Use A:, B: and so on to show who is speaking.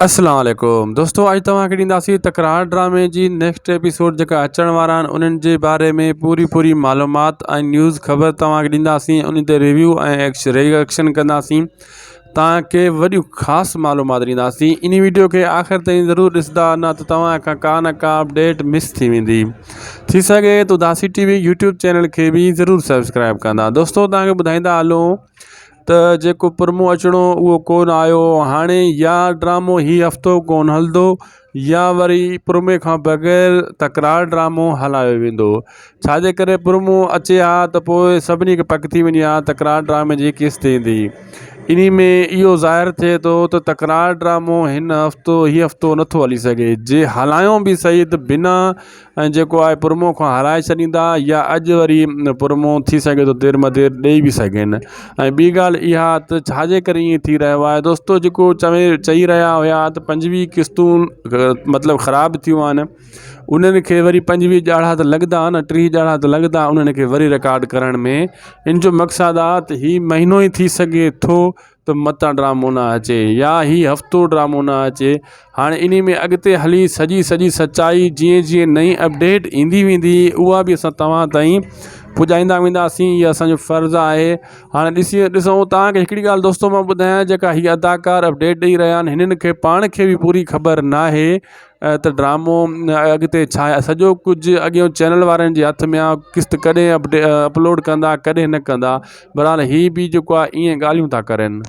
A: اسلام عليڪم دوستو اڄ توهان کي ڏينداسين تڪرار ڊرامي جي نيڪسٽ ايپيسوڊ جيڪا اچڻ وارا آهن انهن جي باري ۾ پوري پوري معلومات ۽ نيوز خبر توهان کي ڏينداسين انهن تي ريويو ۽ ريئڪشن ڪنداسين توهان کي وڏيون خاص معلومات ڏينداسين ان ويڊيو کي آخر تائين ضرور ڏسندا نه ته توهان کان ڪا نه ڪا اپڊيٽ مس ٿي ويندي ٿي سگهي ته اداسي ٽي وي يوٽيوب چينل کي به ضرور سبسڪرائب ڪندا دوستو توهان کي ٻڌائيندا هلون ته جيڪو پرمو اچڻو اهو ڪونه آيو هاڻي يا ڊرامو هي هفتو ڪونه هلندو يا وري پرمي کان بغير تڪرار ڊرامو هلايو ويندو ڇاجي ڪري پرمو اچي ها ته پوء سڀني کي پڪ ٿي وڃي ها تڪرار ڊرامي جي قسط ايندي انهي ۾ اهو ظاهر ٿئي ٿو ته تڪرار ڊرامو هن هفتو هي هفتو نٿو هلي سگهي جي هلايو به سهي ته بنا ۽ جيڪو آهي پرمو کان هارائي ڇڏيندا يا اڄ وري پرمو ٿي سگهي ٿو دير مدير ڏيئي به سگهن ۽ ٻي ڳالهه اها ته ڇا جي ڪري ائين ٿي رهيو آهي دوستو جيڪو چوي چئي رهيا هيا ته 25 قسطون مطلب خراب ٿيون آهن انهن کي وري 25 ڄاڙا ته لڳندا نه 30 ڄاڙا ته لڳندا انهن کي وري رڪارڊ ڪرڻ ۾ ان جو مقصد آهي ته هي مهينو ئي ٿي سگهي ٿو ته متان ڊرامو نه اچي يا هي هفتو ڊرامو نه اچي هاڻي انهي ۾ اڳتي هلي سڄي سڄي سچائي جيئن جيئن نئين اپڊيٽ ايندي ويندي اها به اسان توهان تائين پڄائيندا وينداسين اهو اسانجو فرض آهي هاڻي ڏسي ڏسون توهان کي هڪڙي ڳالهه دوستو مان ٻڌايان جيڪا هي اداڪار اپڊيٽ ڏئي رهيا آهن هنن کي پاڻ کي به پوري خبر ناهي ته ڊرامو اڳتي ڇا آهي سڄو ڪجهه اڳيون چينل وارن جي هٿ ۾ آهي قسط ڪڏهن اپلوڊ ڪندا ڪڏهن نه ڪندا بهرحال هي به جيڪو آهي ائين ڳالهيون ٿا ڪرن.